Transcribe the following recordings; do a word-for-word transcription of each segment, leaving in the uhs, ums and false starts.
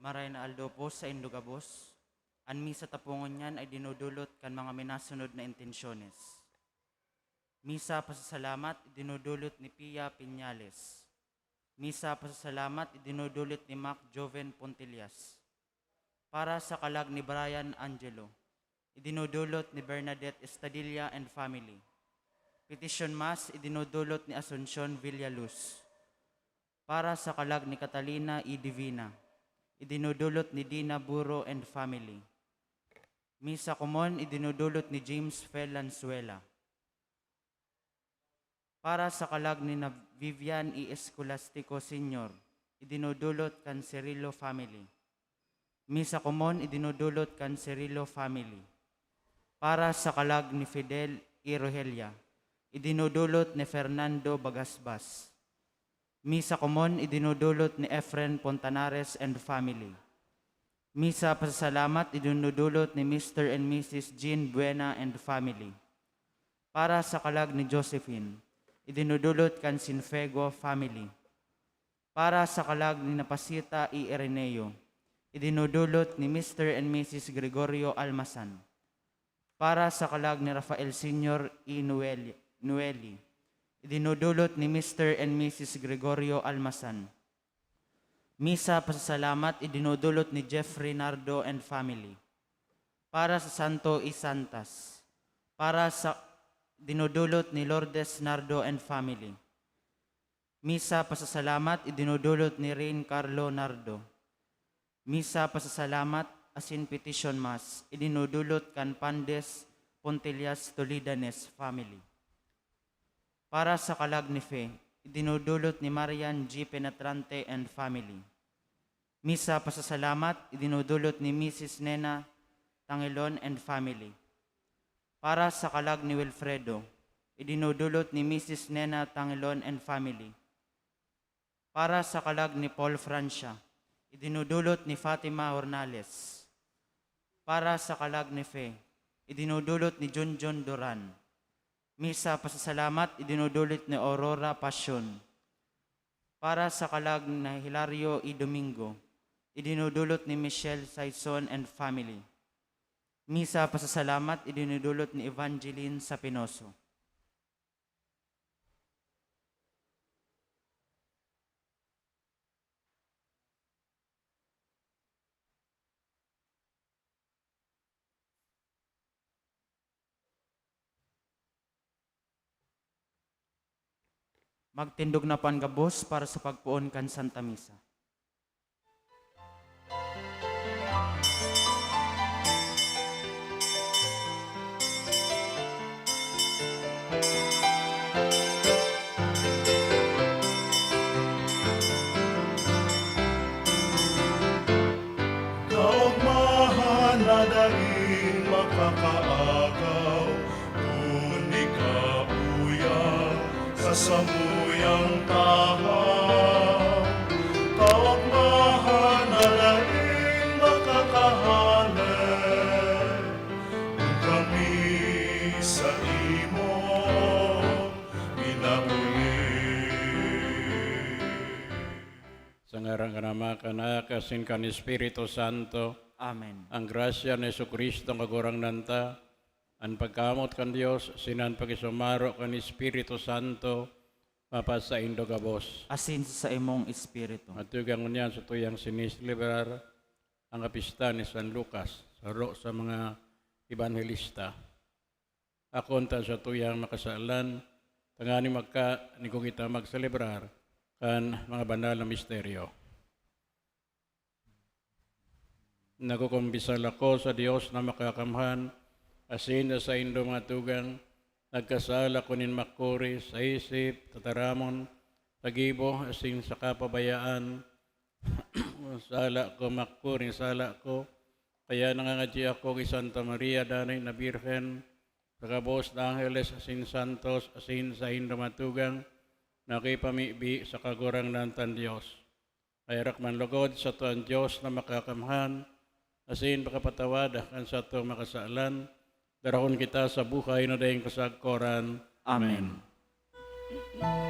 Maray na aldaw po sa indo gabos. An misa tapongon niyan ay dinudulot kan mga minasunod na intensyones. Misa pasasalamat, idinudulot ni Pia Piñales. Misa pasasalamat, idinudulot ni Mac Joven Pontillas. Para sa kalag ni Brian Angelo, idinudulot ni Bernadette Estadilla and family. Petition Mass, idinudulot ni Asuncion Villaluz. Para sa kalag ni Catalina E. Divina, idinudulot ni Dina Buro and family. Misa komon, idinudulot ni James Fel Lanzuela. Para sa kalag ni na Vivian E. Escolastico Senior, idinudulot kan Cirilo family. Misa komon, idinudulot kan Cirilo family. Para sa kalag ni Fidel E. Rogelia, idinudulot ni Fernando Bagasbas. Misa komon, idinudulot ni Efren Pontanares and family. Misa pasasalamat, idinudulot ni Mister and Missus Jean Buena and family. Para sa kalag ni Josephine, idinudulot kan Sinfego family. Para sa kalag ni Napasita E. Ireneo, idinudulot ni Mister and Missus Gregorio Almasan. Para sa kalag ni Rafael Senior E. Noeli, Noeli, idinudulot ni Mister and Missus Gregorio Almasan. Misa pasasalamat, idinudulot ni Jeffrey Nardo and family. Para sa Santo E. Santas. Para sa dinudulot ni Lourdes Nardo and family. Misa pasasalamat, idinudulot ni Rain Carlo Nardo. Misa pasasalamat asin petition mass, idinudulot kan Pandes Pontillas Tolidanes family. Para sa kalag ni Fe, idinudulot ni Marian G. Penetrante and family. Misa pasasalamat, idinudulot ni Missus Nena Tangelon and family. Para sa kalag ni Wilfredo, idinudulot ni Missus Nena Tangelon and family. Para sa kalag ni Paul Francia, idinudulot ni Fatima Hornales. Para sa kalag ni Fe, idinudulot ni Junjun Duran. Misa pasasalamat, idinudulot ni Aurora Passion. Para sa kalag ni Hilario E. Domingo, idinudulot ni Michelle Saison and family. Misa pasasalamat, idinudulot ni Evangeline Sapinoso. Magtindog na po an gabos para sa pagpoon kan Santa Misa. Kaogmahan na daing makakaagaw, kun ika uya sa samuyang tahaw. Kaogmahan na daing makakahale, kun kami sa imo minabuli. Sa ngaran kan Ama, kan Anak, asin kan Espiritu Santo. Amen. Ang grasya ni Jesu-Cristo, ang Kagurangnan ta, an pagkamoot kan Dios, asin an pakisumaro kan Espiritu Santo, mapasaindo gabos. Asin sa imong espiritu. Matugang ngunyan sa tuyang siniselebrar ang kapista ni San Lucas, saro sa mga ebanghelista. Akon ta sa tuyang makasalan, tanganing magka, ni kung kita magselebrar kan mga banal na misteryo. Nagkukumbisal ako sa Dios na makakamhan, asin sa saindo mga tugang, nagkasala ko nin makuri sa isip, tataramon, tagibo, asin sa kapabayaan. Sala ko, makuri, sala ko. Kaya nangangadyi ako ki Santa Maria, danay na Birhen, sa gabos na angheles asin santos, asin saindo mga tugang, na kipamibi sa Kagurangnan tan Dios. Maherak man logod sato an Dios na makakamhan, asin pakapatawad kan satong makasalan, darahon kita sa buhay na daing kasagkoran. Amen. Amen.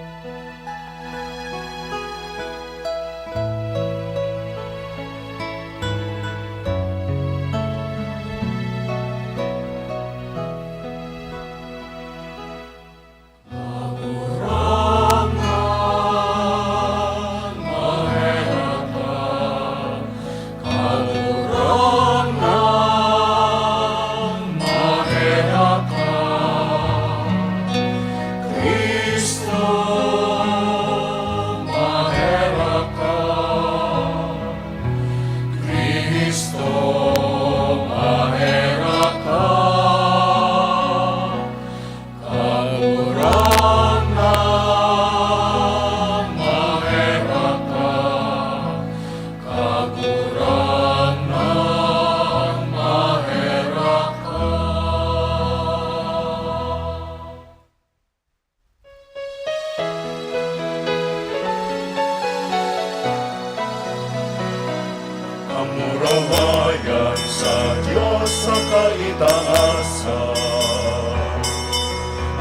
Urawayan sa Dios sa kaitaasan,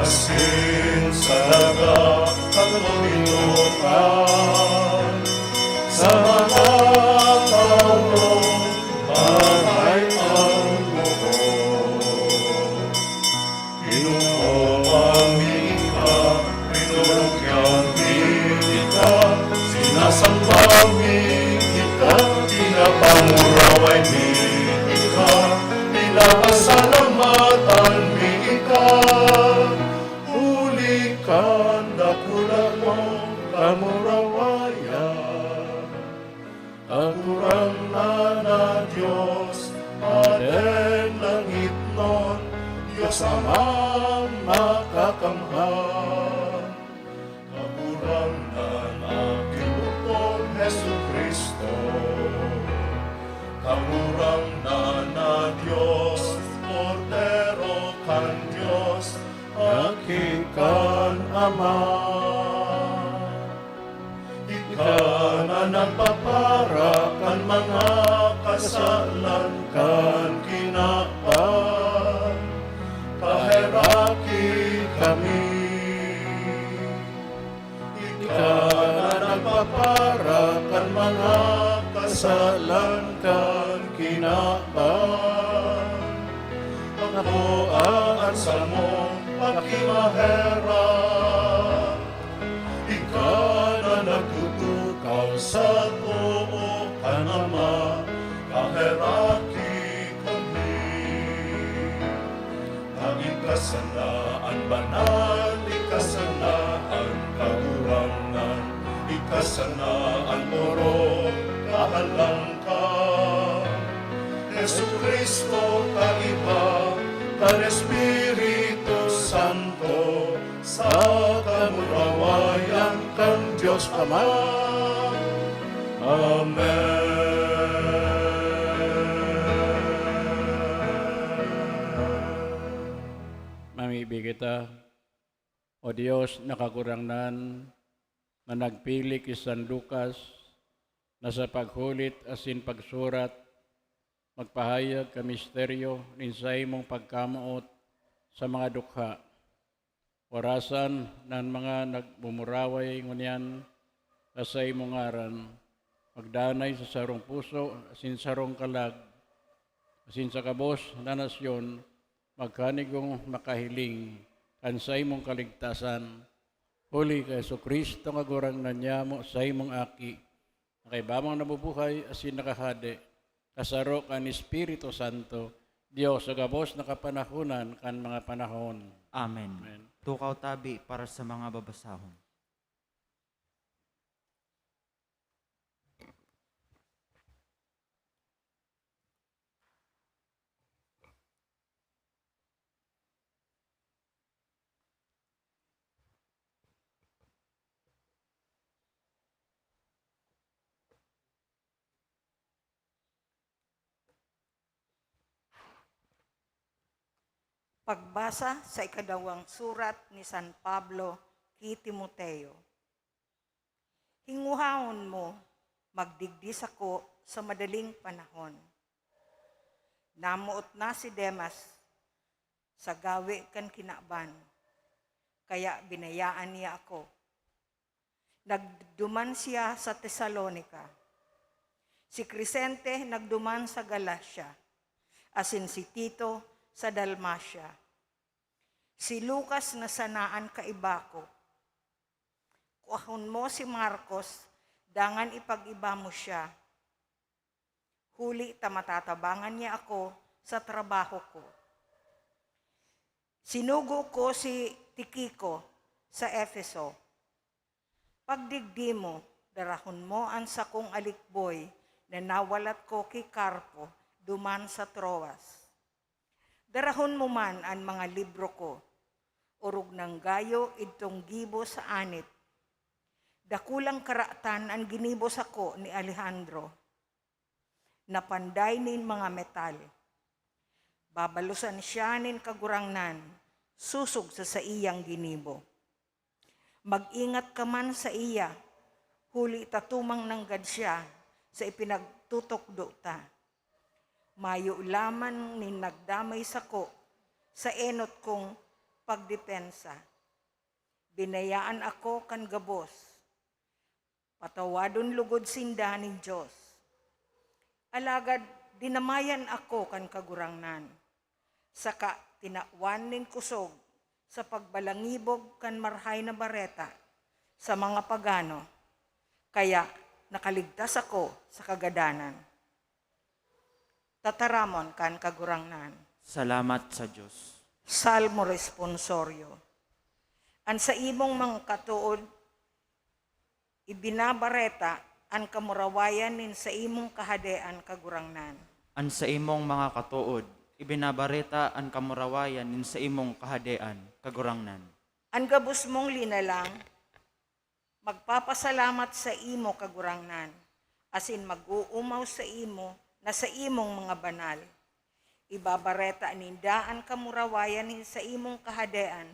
asin sa daga kan kabitokan, sa mga tawo mahay ang buko. Inuoman mi ika, pinurugyan mi ika, sinasamba mi ika, pinapanguraway mi ika, pinapasalamatan mi ika, huli kan dakula mong kamurawayan. Kagurangnan na Dios, Hadeng langitnon, Dios Amang makakamhan. Kagurangnan na Ginoo Jesu-Cristo, Kagurangnan na Dios, Kordero kan Dios, Aki kan Ama. Ika na nagpapara kan mga kasalan kan kinaban, paheraki kami. Ika na nagpapara kan mga kasalan kan kinaban, pakoa an samong pakimaherak. Ika na nagtutukaw sa too kan Ama, paheraki kami. Ika sana an banal, ika sana an kagurangnan, ika sana an orog, kahalangkan. Jesu-Cristo, kaiba kan Espiritu Santo, sa kamurawayan kan Dios Ama. Amen. Mamibi kita, O Dios na Kagurangnan, na nagpili ki San Lucas na sa paghulit asin pagsurat magpahayag kan misteryo nin saimong pagkamoot sa mga dukha. Orasan na an mga nagmumuraway ngunyan sa saimong ngaran magdanay sa sarong puso asin sarong kalag, asin sa gabos na nasyon magkanigong makahiling kan saimong kaligtasan. Huli ki Jesu-Cristo, Kagurangnan nyamo, saimong Aki, na kaiba mong nabubuhay asin nakahade, kasaro kan Espiritu Santo, Dios sa gabos na kapanahonan kan mga panahon. Amen. Amen. Tukaw tabi para sa mga babasahon. Pagbasa sa ikadawang surat ni San Pablo ki Timoteo. Hinguhaon mo, magdigdi sako sa madaling panahon. Namoot na si Demas sa gawe kan kinaban, kaya binayaan niya ako. Nagduman siya sa Tesalonica. Si Crescente nagduman sa Galacia, asin si Tito sa Dalmacia. Si Lucas na sana an kaiba ko. Kuahon mo si Marcos, dangan ipag-iba mo siya, huli ta matatabangan niya ako sa trabaho ko. Sinugo ko si Tiquico sa Efeso. Pagdigdi mo, darahon mo an sakong alikboy na nawalat ko ki Carpo duman sa Troas. Darahon mo man an mga libro ko, orog nang gayo idtong gibo sa anit. Dakulang karatan an ginibo sako ni Alejandro, na panday nin mga metal. Babalosan siya nin Kagurangnan sosog sa saiyang ginibo. Mag-ingat ka man saiya, huli ta tumang nanggad siya sa ipinagtutukdo ta. Mayo lamang nin nagdamay sako sa enot kong pagdepensa. Binayaan ako kan gabos. Patawadon lugod sinda nin Dios. Alagad dinamayan ako kan Kagurangnan, saka tinawan nin kusog sa pagbalangibog kan Marahay na Bareta sa mga pagano, kaya nakaligtas ako sa kagadanan. Tataramon kan Kagurangnan. Salamat sa Dios. Salmo Responsorio. An saimong mga katood, ibinabareta an kamurawayan nin saimong kahadean, Kagurangnan. An saimong mga katood, ibinabareta an kamurawayan nin saimong kahadean, Kagurangnan. An gabos mong linalang, magpapasalamat saimo, Kagurangnan, asin mag-oomaw saimo na saimong mga banal. Ibabareta ninda an kamurawayan nin saimong kahadean,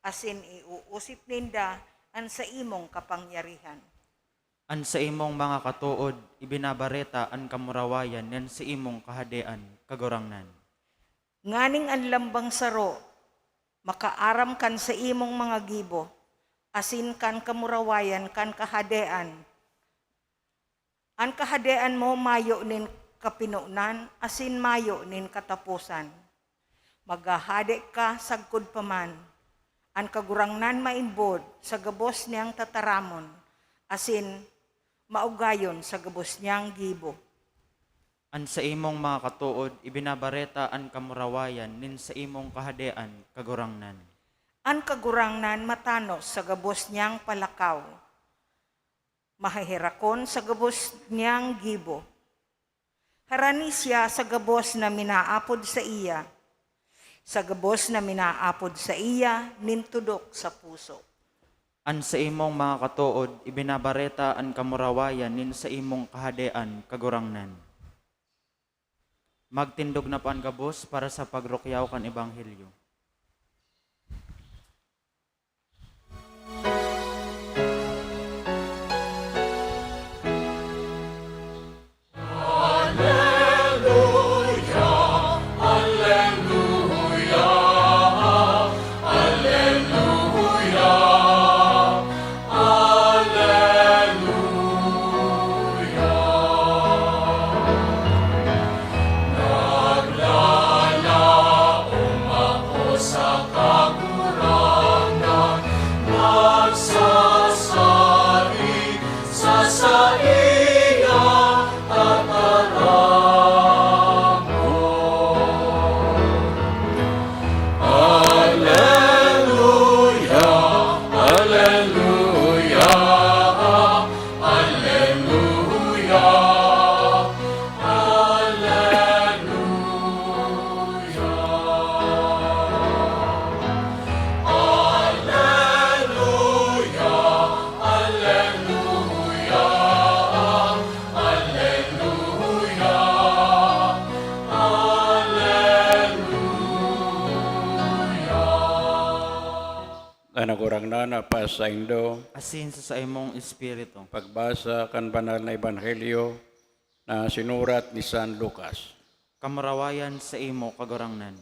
asin iuusip ninda an saimong kapangyarihan. An saimong mga katood, ibinabareta an kamurawayan nin saimong kahadean, Kagurangnan. Nganing an lambang saro makaaram kan saimong mga gibo, asin kan kamurawayan kan kahadean. An kahadean mo mayo nin kapinonan asin mayo nin kataposan. Maghahade ka sagkod pa man. An Kagurangnan maimbod sa gabos niyang tataramon, asin maugayon sa gabos niyang gibo. An saimong mga katood, ibinabareta an kamurawayan nin saimong kahadean, Kagurangnan. An Kagurangnan matanos sa gabos niyang palakaw, maheherakon sa gabos niyang gibo. Harani siya sa gabos na minaapod saiya, sa gabos na minaapod saiya nin tudok sa puso. An saimong mga katood, ibinabareta an kamurawayan nin saimong kahadean, Kagurangnan. Magtindog na po an gabos para sa pagrukyaw kan ebanghelyo. An Kagurangnan mapasaindo. Asin sa saimong espiritu. Pagbasa kan Banal na Ebanghelyo na sinurat ni San Lucas. Kamurawayan saimo, Kagurangnan.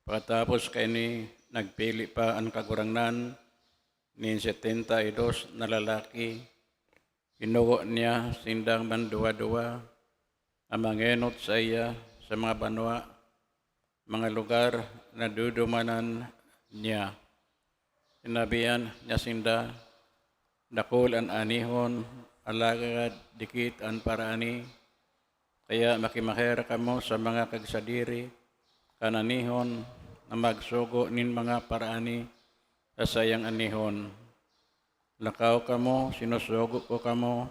Pakatapos kaini, nagpili pa an Kagurangnan nin setenta y dos na lalaki. Hinugo niya sindang manduwa-duwa na mangenot saiya sa mga banwa, mga lugar na dudumanan niya. Sinabihan niya sinda, "Dakul an anihon, alagad dikit an paraani. Kaya makimaherak kamo sa mga kagsadiri kan anihon na magsugo nin mga paraani sa saiyang anihon. Lakaw kamo, sinusugo ko kamo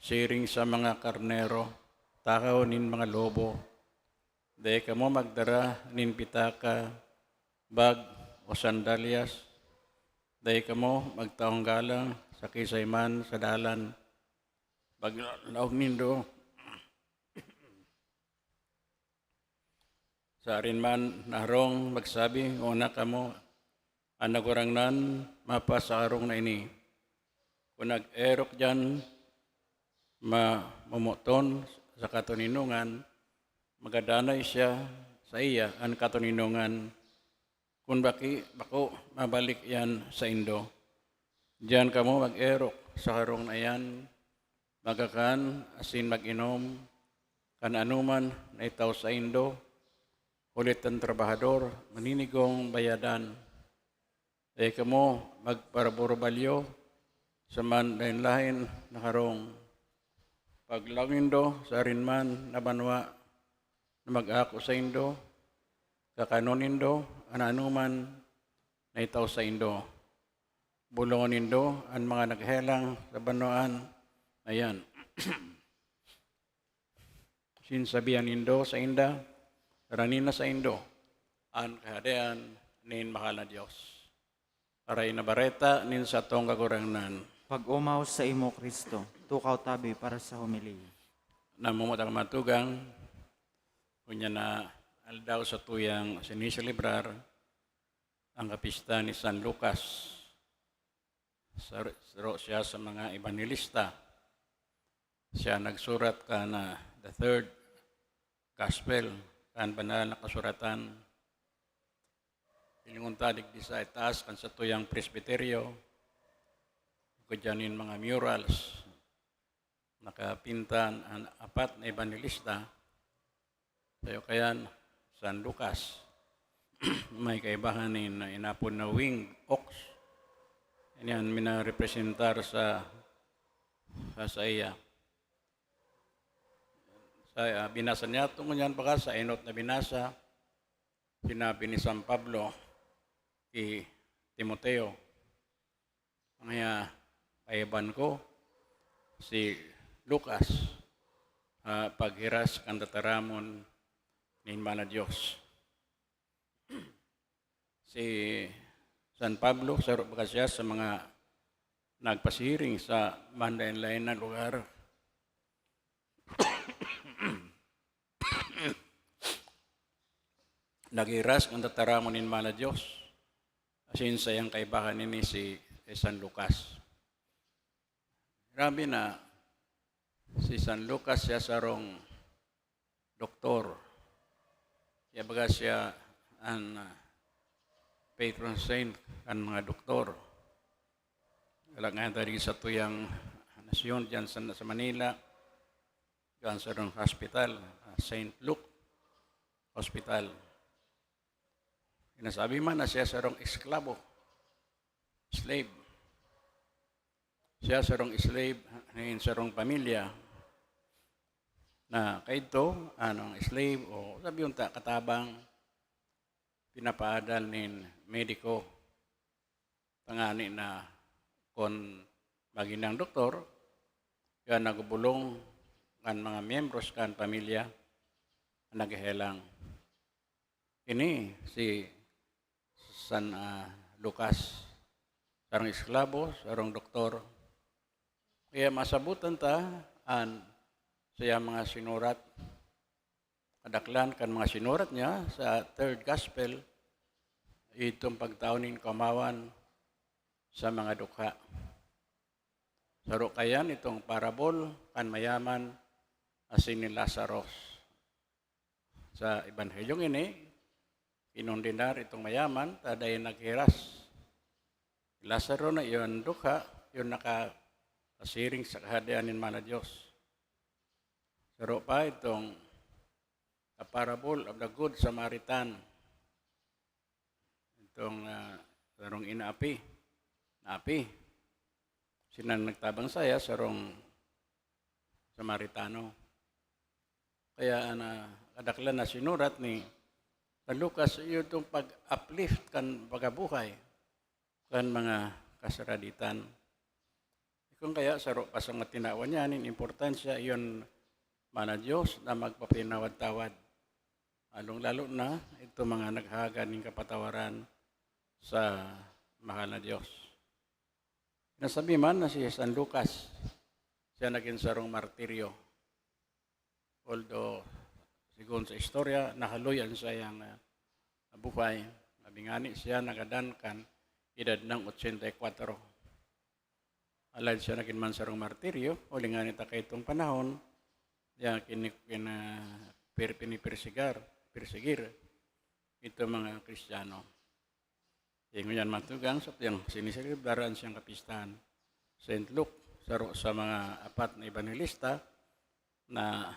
siring sa mga karnero, takaw nin mga lobo. Dai kamo magdara nin pitaka, bag, o sandalyas. Dai kamo magtaong galang sa kisay man sa dalan. Paglaog nindo, sa arin man na harong magsabi, 'Ngona kamo, an Kagurangnan mapa sa harong na ini.' Kun nag-erok diyan, ma-, momoton sa katoninongan, magadanay siya saiya an katoninongan, kun baki, bako, mabalik iyan saindo. Diyan kamo mag-erok sa harong na iyan, magkakan asin mag-inom kan anoman na itao saindo, huli ta an trabahador maninigong bayadan. Dai kamo magparaborbalyo sa manlaen-laen na harong. Paglaog nindo sa arin man na banwa na mag-ako saindo, kakanon nindo an anoman na itao saindo. Bolongon nindo an mga naghelang sa banwaan na iyan. Sinsabihan nindo sainda, "Rani na saindo an Kahadean nin Mahal na Dios." Aray na bareta nin satong Kagurangnan. Pag-omaw sa imo, Kristo. Tukaw tabi para sa homilya. Namumuta ka matugang, kunya na aldaw sa tuyang siniselebrar ang kapista ni San Lucas. Sar-, saro siya sa mga ebanghelista. Siya nagsurat kan, ah, the third gospel, kan banal na kasuratan. Hilingon ta digdi sa itaas kan satuyang presbyteryo, kudya nin mga murals, nakapinta an apat na ebanghelista. Sayo kayan, San Lucas. May kaibahan nin inapod na winged ox. Yan, minarepresentar sa, sa saiya. Sa, ah, binasa niya, tungod niyan baka sa enot na binasa, sinabi ni San Pablo ki Timoteo, "Kaya kaiban ko si Lucas, ah, paghiras kan tataramon nin Mahal na Dios." Si San Pablo, saro baga siya sa mga nagpasiring sa manlaen-laen na lugar. Naghiras kan tataramon nin Mahal na Dios. Asin sayang kaibahan nini si, si San Lucas. Grabe na, si San Lucas siya sarong doktor. Kaya baga siya an, ah, patron saint kan mga doktor. Wala nga dali sa tuyang nasyon dyan sa, sa Manila, dyan sa sarong hospital, ah, Saint Luke Hospital. Inasabi man na siya sarong esklabo, slave. Siya sarong slave nin sarong pamilya na kaidto, ano, ang slave o sabi unta katabang, pinapaadal nin mediko. Tangani na kun magin nang doktor, kaya nagubulong kan mga miyembros kan pamilya na naghehelang. Ini si San, ah, Lucas, sarong esklabo, sarong doktor. Kaya masabutan ta an saiyang mga sinurat. Kadaklan kan mga sinurat niya sa third gospel, itong pagtao nin kaomawan sa mga dukha. Saro kayan itong parable kan mayaman asin ni Lazarus. Sa Ebanghelyong ini, kinondenar itong mayaman ta dai naghiras. Lazaro na iyon dukha, iyon nakasiring sa Kahadean nin Mahal na Dios. Saro pa itong The Parable of the Good Samaritan. Itong, ah, sarong inaapi. Naapi. Sinang nagtabang saya, sarong Samaritano. Kaya, ah, na, kadaklan na sinurat ni San Lucas, iyo itong pag-uplift kan pagkabuhay kan mga kasaraditan. Kung kaya, saro pa sa mga tinawan niya, nin importansya, iyon, Mahal na Dios, na magpapinawad-tawad. Lalong-lalo na, ito mga naghahagad nin kapatawaran sa Mahal na Dios. Nasabi man na si San Lucas, siya naging sarong martiryo. Although, sigon sa istorya, nahaloy an saiyang, ah, buhay. Labi ngani siya nagadan kan edad nang ochenta y kuwatro. Alagad siya nagin man sarong martiryo, huli ngani ta kaitong panahon, Yan, kini-, kina-, per-, pinipersigar, persigir ito mga Kristiyano. Yan, ngunyan matugang sa tiyang siniselebrar an siyang kapistahan. Saint Luke, saro sa mga apat na ebanghelista na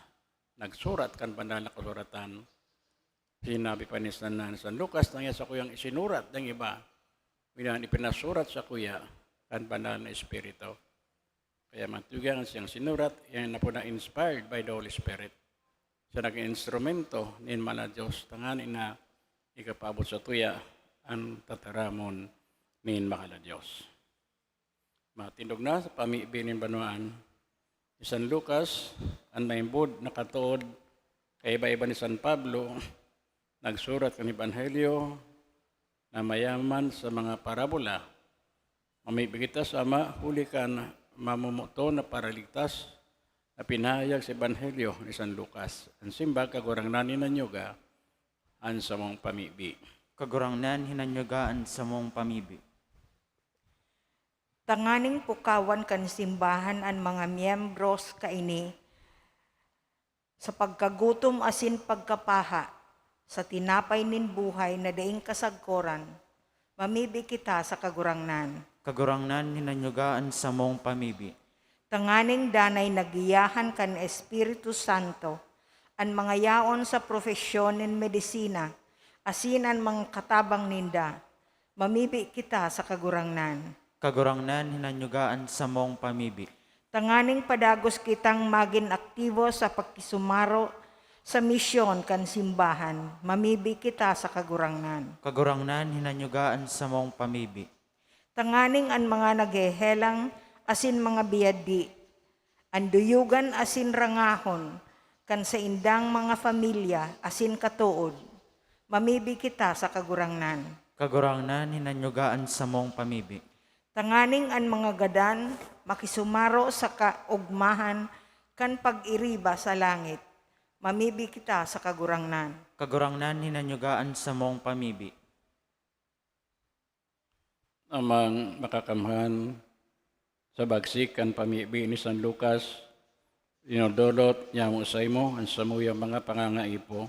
nagsurat kan Banal na Kasuratan, sinabi pa ni San, San Lucas na iya sa kuyang isinurat ng iba, ngunyan ipinasurat sa kuya kan Banal na Espiritu. Kaya matugang siyang sinurat, yan na po na inspired by the Holy Spirit. Siya naging instrumento nin Mahal na Diyos, tanganing na ikapaabot sa tuya an tataramon nin Mahal na Diyos. Matindog na sa pamibi nin banwaan. Si San Lucas, an maimbod na katood, kaiba-iba ni San Pablo, nagsurat kan Ebanghelyo na mayaman sa mga parabola. Mamibi kita sa Ama, huli kan mamomoton na paraligtas na pinahayag sa Ebanghelyo ni San Lucas. An simbag, Kagurangnan, hinanyuga an samong pamibi. Kagurangnan, hinanyuga an samong pamibi. Tanganing pukawan kan simbahan an mga miyembros kaini sa pagkagutom asin pagkapaha, sa tinapay nin buhay na daing kasagkoran, mamibi kita sa Kagurangnan. Kagurangnan, hinanyuga an samong pamibi. Tanganing danay na giyahan kan Espiritu Santo an mga yaon sa profesyon nin medisina asin an mga katabang ninda, mamibi kita sa Kagurangnan. Kagurangnan, hinanyuga an samong pamibi. Tanganing padagos kitang magin aktibo sa pakisumaro sa misyon kan simbahan, mamibi kita sa Kagurangnan. Kagurangnan, hinanyuga an samong pamibi. Tanganing an mga naghehelang asin mga biyadi, an duyugan asin rangahon kan saindang mga familya asin katood, mamibi kita sa Kagurangnan. Kagurangnan, hinanyuga an samong pamibi. Tanganing an mga gadan makisumaro sa kaogmahan kan pag-iriba sa langit, mamibi kita sa Kagurangnan. Kagurangnan, hinanyuga an samong pamibi. Amang Makakamhan, sa bagsik kan pamibi ni San Lucas, dinodolot nyamo saimo an samuyang mga pangangaipo.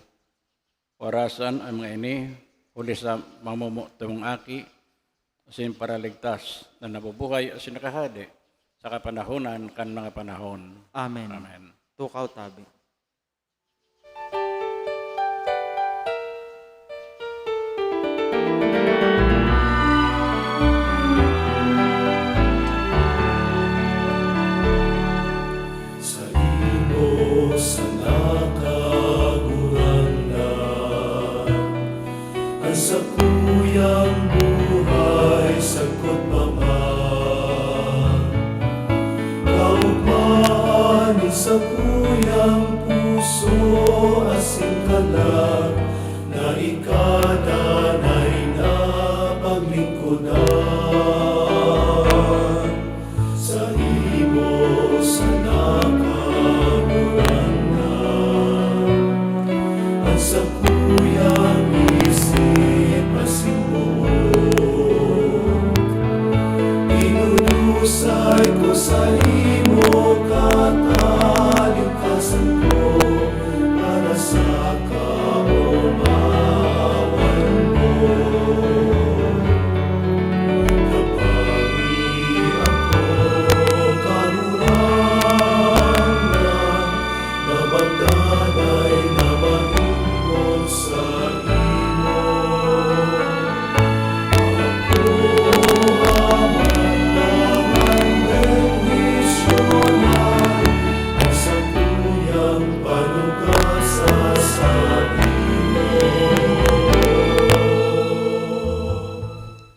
Warasan an mga ini, huli sa mamumutong aki, asin paraligtas na nabubuhay asin nakahade sa kapanahonan kan mga panahon. Amen. Amen. Tukaw tabi. Saimo sana, Kagurangnan, an sakuyang buhay sagkod pa man. Kaogmahan nin sakuyang puso asin kalag na ikadanay na paglingkodan. Saimo sana, Kagurangnan, an sakuyang isip asin boot. Idudusay ko saimo katalingkasan ko para sa kaomawan mo. Tabangi ako, Kagurangnan, na magdanay na malingkod saimo. Makuha man ang bendisyon na ang sakuyang panuga sa saimo.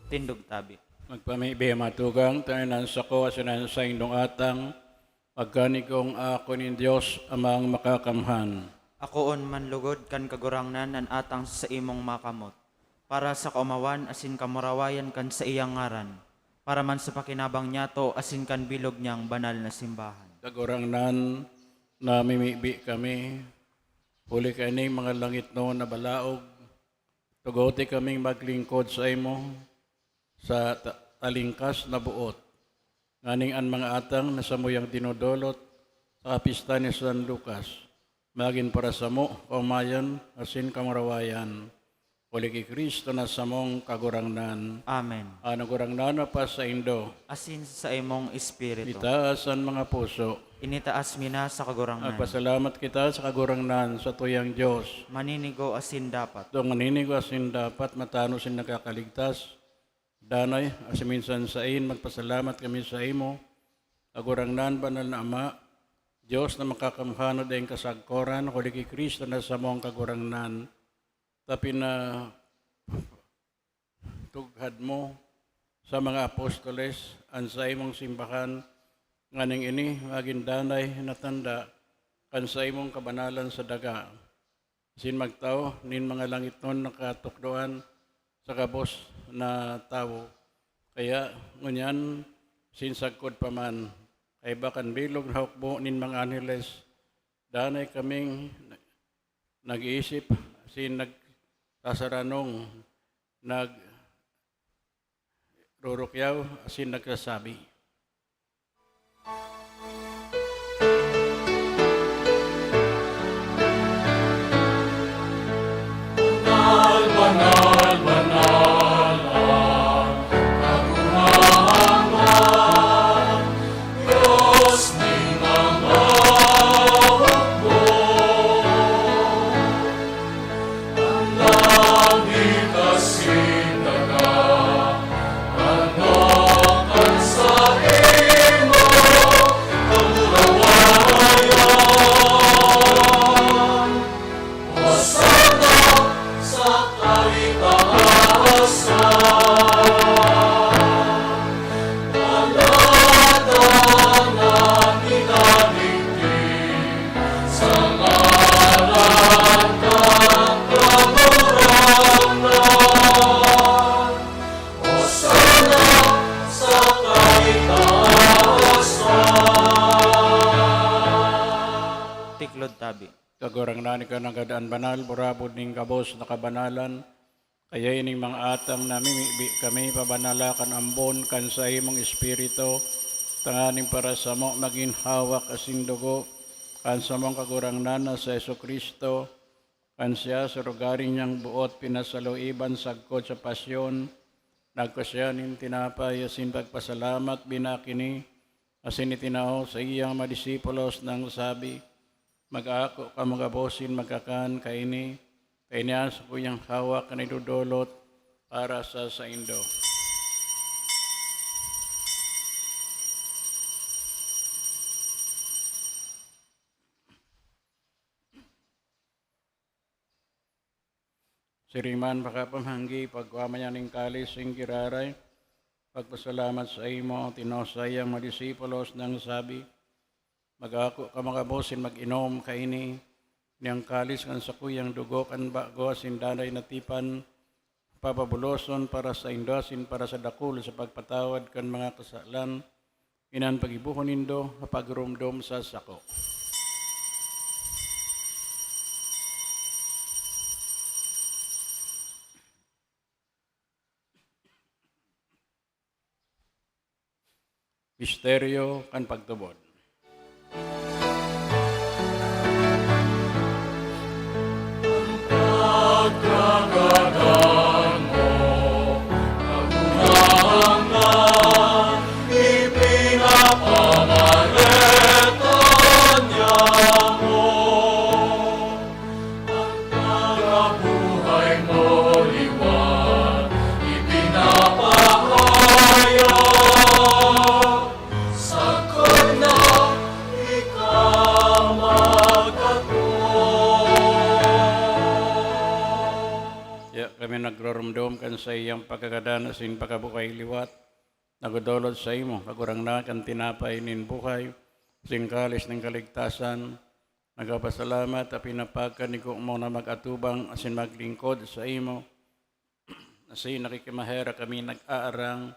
Tindog tabi. Magpamibi, matugang, tanan sako asin an saindong atang, pagkanigong ako nin Dios Amang Makakamhan. Akoon man lugod kan Kagurangnan an atang sa saimong makamot, para sa kaomawan asin kamurawayan kan saiyang ngaran, para man sa pakinabang niyato asin kan bilog niyang banal na simbahan. Kagurangnan, namimibi kami, huli kaining mga langitnon na balaog, tugote kaming maglingkod saimo sa ta-, talingkas na boot, nganing an mga atang na samuyang dinodolot, sa kapista ni San Lucas, magin para samo kaomayan asin kamurawayan. Huli ki Cristo na samong Kagurangnan. Amen. An Kagurangnan mapasaindo. Asin sa imong espiritu. Itaas an mga puso. Initaas mi na sa Kagurangnan. Magpasalamat kita sa Kagurangnan, sa tuyang Dios. Maninigo asin dapat. Itong maninigo asin dapat, matanos in nakakaligtas. Danay, asin minsan sain, magpasalamat kami sa imo, Kagurangnan, banal na Ama, Dios na makakamhan na daing kasagkoran, huli ki Cristo na samong Kagurangnan. Ta pinatughad mo sa mga apostoles an saimong simbahan, nganing ini magin danay na tanda kan saimong kabanalan sa daga, asin magtao nin mga langitnon na katukdoan sa gabos na tawo. Kaya ngunyan, asin sagkod pa man, kaiba kan bilog na hukbo nin mga anheles, danay kaming nag-iisip asin nagsasaranong, nagrurukyaw asin nagsasabi, "Banal, banal, banal an Kagurangnan, Dios nin mga hukbo." An langit asin daga, ano kan saimo kamurawayan? Hosana sa kaitaasan. Paladan an minadigdi sa ngaran kan Kagurangnan. Hosana sa kaitaasan. Tiklod tabi. Kagurangnan, ika nanggad an banal, burabod nin gabos na kabanalan. Kaya ining mga atang namimibi kami, pabanala kan ambon kan saimong Espiritu, tanganing para samo magin hawak asin dugo kan samong Kagurangnan na si Jesu-Cristo. Kan siya, sa rugari niyang boot pinasaluiban sagkod sa pasyon, nagkua siya nin tinapay asin pagpasalamat, binakini, asin itinao sa iyang mga disipulos nang sabi, "Mag-ako kamo gabos asin magkakan kaini, ta ini an sakuyang hawak na idodolot para sa saindo." Siring man, pakapamanggi, pagkua man niya nin kalis nin giraray, pagpasalamat saimo, tinao sa iyang mga disipulos nang sabi, "Mag-ako kamo gabos asin mag-inom kaini, ini an kalis kan sakuyang dugo kan bago asin danay na tipan, papabuloson para saindo asin para sa dakul sa pagpatawad kan mga kasalan. Ini an paggibohon nindo ha pagromdom sa sako." Misteryo kan pagtubod. Pagkagadan mo, Kagurangnan, ipinapamareta niya mo. An pagkabuhay mo liwat ipinapahayag, sagkod na ika magkatoo. Kaya kami nagroromdom kan saiyang pagkagadan asin pagkabuhay liwat, nagdodolot saimo, Kagurangnan, kan tinapay nin buhay, asin kalis nin kaligtasan. Nagpapasalamat ta pinapagkanigo mo na mag-atubang asin maglingkod saimo. Asin nakikimaherak kami, nag-aarang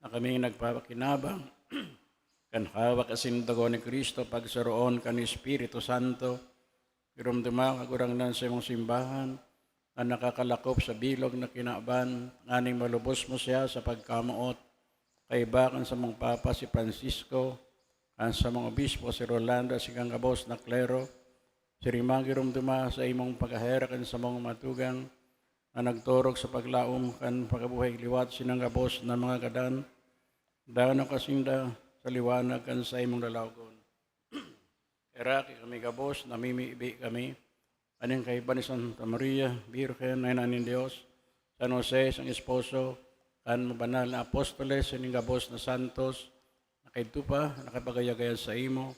na kami nagpapakinabang kan hawak asin dugo ni Cristo, pagsuroon kan Espiritu Santo. Iromdoma, Kagurangnan, sa imong simbahan, na nakakalakop sa bilog na kinaban, nganing malubos mo siya sa pagkamoot, kaiba kan samong Papa, si Francisco, an samong obispo si Rolando asin kan gabos na klero, siring man giromdoma sa imong pagkaherak an samong mga tugang na nagtorog sa paglaom kan pagkabuhay liwat sinang gabos na mga gadan, dano ka sinda sa liwanag kan saimong lalawogon. Heraki kami gabos, namimibi kami aning kaiba ni Santa Maria, Birhen na ina nin Dios, San Jose, sang esposo, kan mabanal na apostoles, sining gabos na santos, na kaidto pa, nakapagayagayan saimo,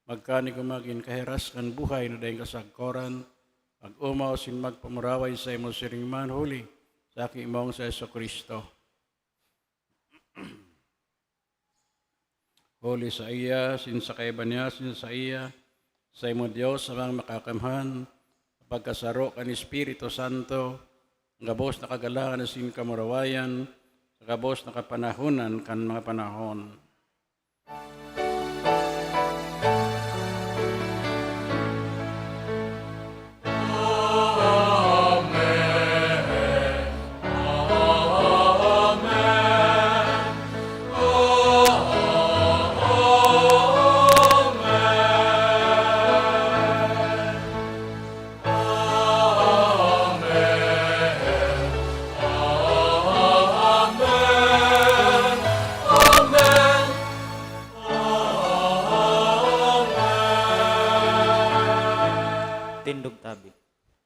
magkani kung magin kahiras kan buhay na daing kasagkoran, mag-omaw sin magpamuraway saimo siring man huli sa Aki mong si Jesu-Cristo. Huli saiya, sin sa kaiba niya, sin saiya, saimo Dios, Amang Makakamhan, pagkasaro kan Espiritu Santo, gabos na kagalangan asin kamurawayan, sa gabos na kapanahonan kan mga panahon. Tindog tabi.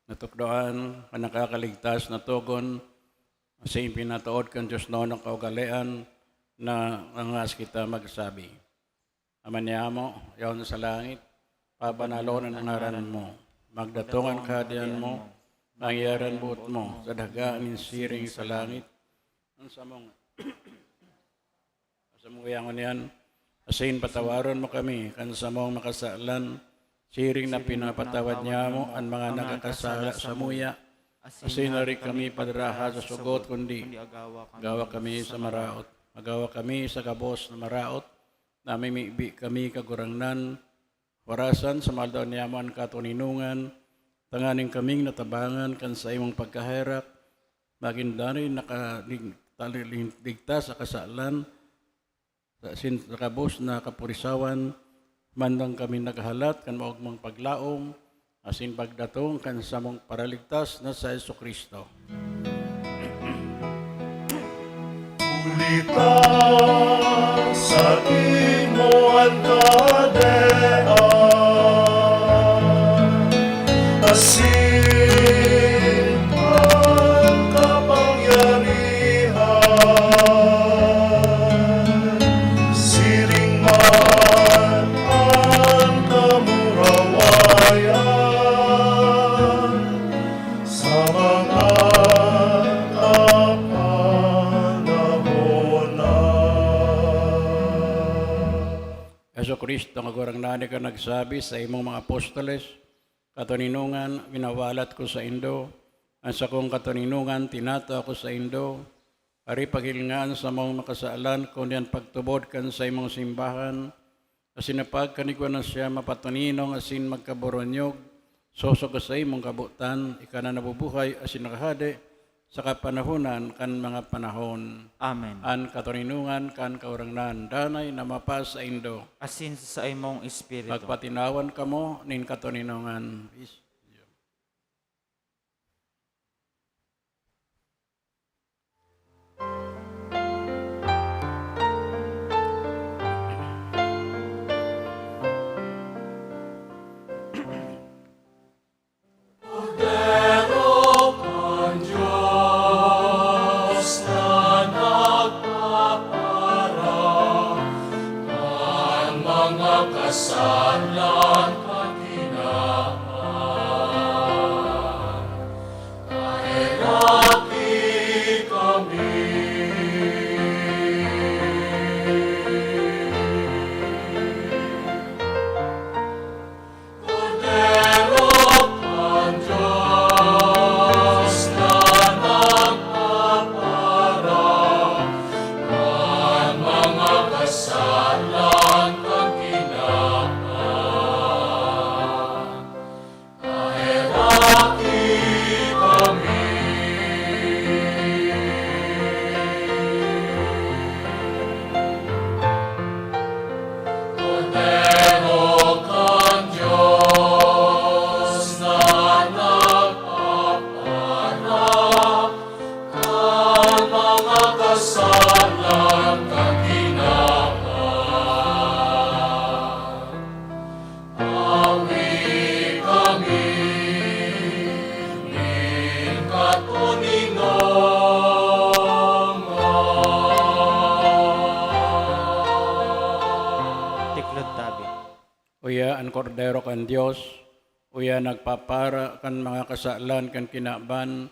Natukdoan kan nakakaligtas na togon, asin pinatuod kan Dios na kaugalean na angas kita magsabi, Ama niamo, yaon sa langit, pabanalon an ngaran mo. Magdatong an kahadean mo, mangyari an boot mo, sa daga nin siring sa langit. An samong Sa mga ngunyan, asin patawaron mo kami kan samong makasalan, siring na pinapatawad niamo an mga nakakasala samuya. Asin dai kami padaraha sa sugot, kundi gawa kami sa maraot. Magawa kami sa gabos na maraot, namimibi kami, Kagurangnan, Warasan sa mga aldaw niamo an katoninongan, tanganing kaming natabangan kan saimong pagkaherak, magin danay nakalig-, tali-, ligtas sa kasalan, sa sin-, sa kabos na kapurisawan, mandang kami naghahalat kan maogmang paglaom, asin pagdatong kan samong Paraligtas na si Jesu-Cristo. Huli ta saimo an kahadean, asin an kapangyarihan, siring man an kamurawayan, sa mga kapanahonan. Jesu-Cristo, Kagurangnan, ika nagsabi sa imong mga apostoles, "Katoninongan, winawalat ko saindo, an sakong katoninongan, tinatao ko saindo." Ari, paghilinga an samong makasalan, kundi an pagtubod kan saimong simbahan, asin na pagkanigwa na siya mapatoninong asin magkaboronyog, sosog sa saimong kabotan, ika na nabubuhay asin nakahade sa kapanahonan kan mga panahon. Amen. An katoninongan kan Kagurangnan danay na mapasaindo. Asin sa saimong espiritu. Pagpatinawan kamo nin katoninongan. Kordero kan Dios na nagpapara kan mga kasalan kan kinaban. Kordero kan Dios, uya nagpapara kan mga kasalan kan kinaban,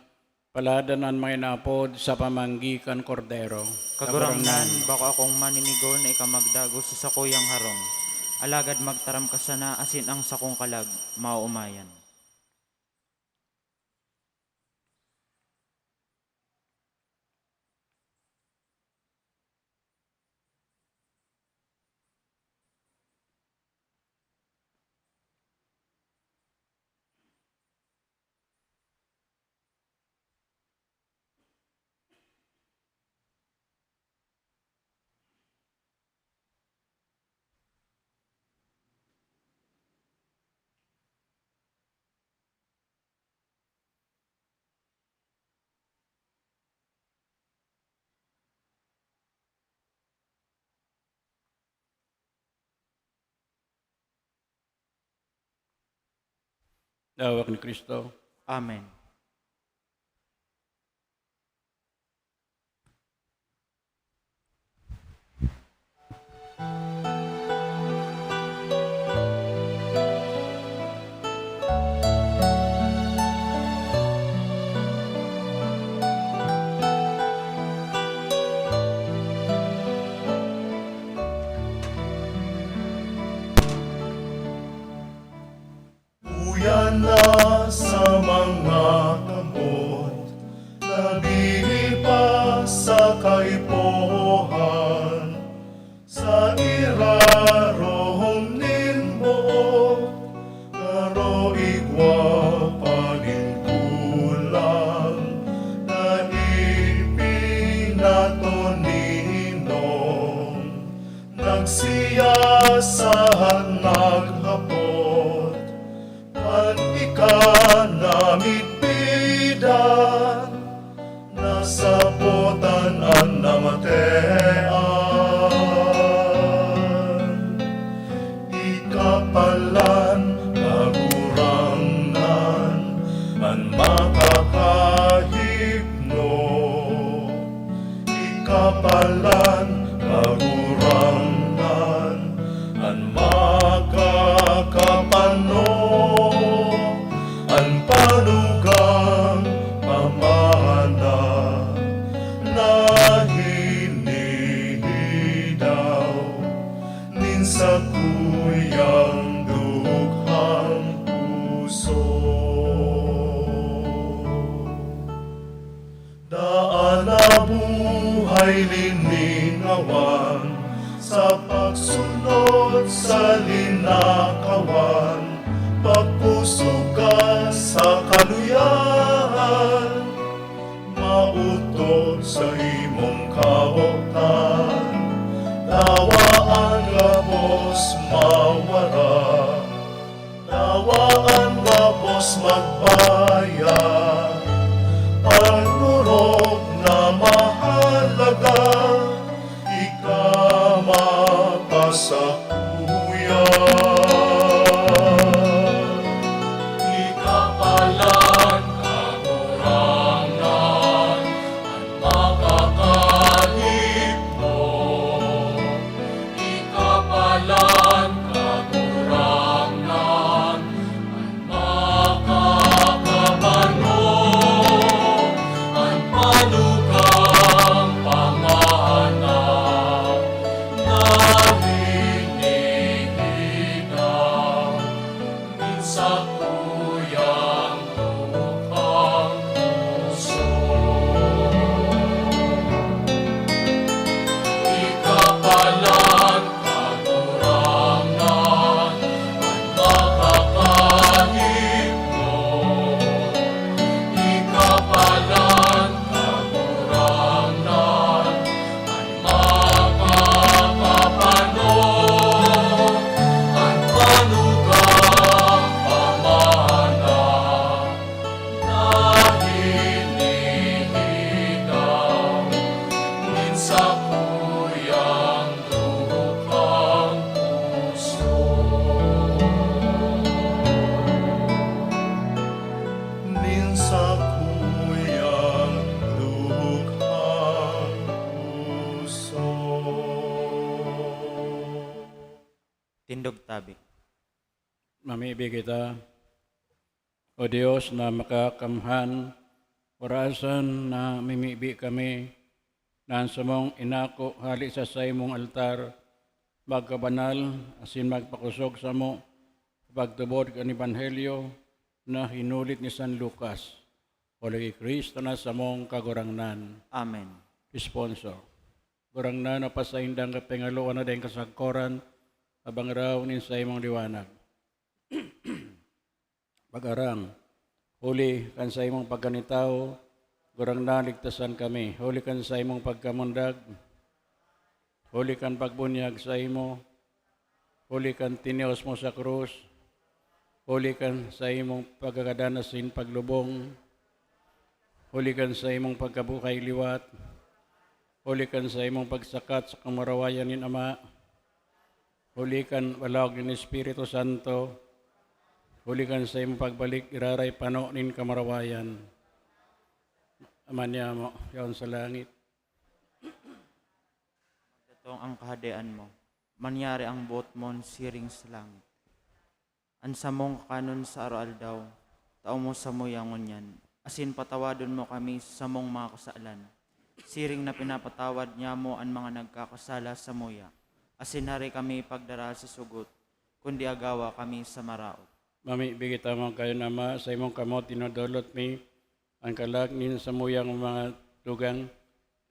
paladan an mga inaapod sa pamanggi kan Kordero. Kagurangnan, bako akong maninigon na ika magdagos sa sakuyang harong, alagad magtaram ka sana asin ang sakong kalag maoomayan. Hawak ni Cristo. Amen. Uya na sa mga kamot, labi pa sa kaipuhan, sa irarom nin boot, garo igwa pa nin kulang na ipinatoninon. Nagsiyasahat naghapot, an ika namidbidan, nasabotan an namatean. Ika palan, Kagurangnan, an makakahipno. Ika palan, Kagurangnan, an makakapano, an panugang pamana na hinihidaw nin sakuyang dukhang puso. Daan na buhay liningawan sa pagsunod sa linakawan, pagpusog ka sa kaluyahan, maotob sa imong kabotan. Dawa an gabos mawara, dawa an gabos magbaya, an orog na mahalaga, ika mapasakuya. Ika palan, Kagurangnan, an makakahipno. Ika palan, Kagurangnan, an makakapano, an panugang pamana na hinihidaw nin sakuyang dukhang puso. Ika palan, Kagurangnan, an makakahipno. Ika palan, Kagurangnan, an makakapano, an panugang pamana na hinihigaw nin sakuyang dukhang puso. Nin sakuyang dukhang puso. Tindog tabi. Mamibi kita. O Dios na makakamhan, orasan na mimibi kami na an samong inako hale sa saimong altar magkabanal asin magpakosog samo sa pagtubod kan Ebanghelyo na hinulit ni San Lucas. Huli ki Cristo na samong Kagurangnan. Amen. Responso. Gurangnan, pasainda an kapingaluan na daing kasagkoran, tabang raw nin saimong liwanag. Pag-arang, huli kan saimong pagkanitawo, Gurangnan, ligtasan kami. Huli kan saimong pagkamundag, huli kan pagbunyag saimo, huli kan tinios mo sa krus, huli kan saimong pagkagadan asin paglubong, huli kan saimong pagkabuhay liwat, huli kan saimong pagsakat sa kamurawayan nin Ama, huli kan balaog nin Espiritu Santo, huli kan saimong pagbalik, iraray pano nin kamurawayan. Ama niyamo, yaon sa langit. Magdatong ang Kahadean mo. Manyari ang boot mo siring sa langit. An samong kakanon sa aroaldaw, tao mo samuya ngunyan, asin patawadon mo kami sa samong mga kasalan, siring na pinapatawad nyamo an mga nagkakasala samuya, asin hari kami pagdara sa sugot, kundi agawa kami sa maraot. Mamibi kita magkayon, Ama, sa imong kamot dinodolot mi an kalag nin samuyang mga tugang,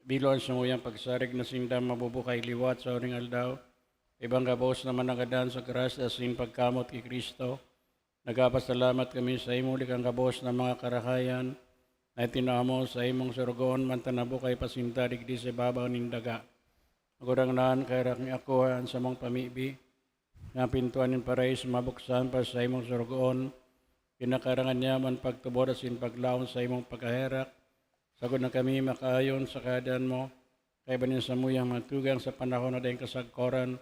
bilo an samuyang pagsarig na sinda mabubuhay liwat sa huling aldaw. Ibang gabos na managadan sa grasya asin pagkamot ki Cristo, nagpapasalamat kami sa imo likang gabos na mga karahayan na itinao mo sa imong sorogoon, mantan na bukay pa sinda digdi sa ibabaw nin daga. Magurangnan, kaya raking ako an samong pamibi, na pintuan nin paraiso mabuksan pa sa imong sorogoon, kinakarangan niya man pagtubod asin paglaom sa imong pagkaherak, sagkod na kami makaayon sa Kahadean mo, kaiba nin samuyang mga tugang sa panahon na daing kasagkoran,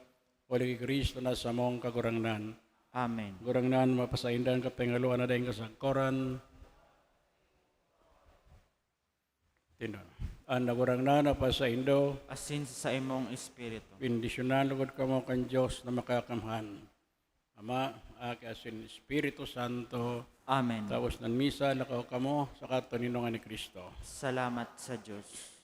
huli ki Cristo na samong Kagurangnan. Amen. Gurangnan, mapasainda an kapingaluan na daing kasagkoran. Tindog. An Kagurangnan mapasaindo. Asin sa imong espiritu. Bendisyonan lugod kamo kan Dios na makakamhan, Ama, Aki, asin Espiritu Santo. Amen. Tapos nan misa, lakaw kamo sa katoninongan ni Cristo. Salamat sa Dios.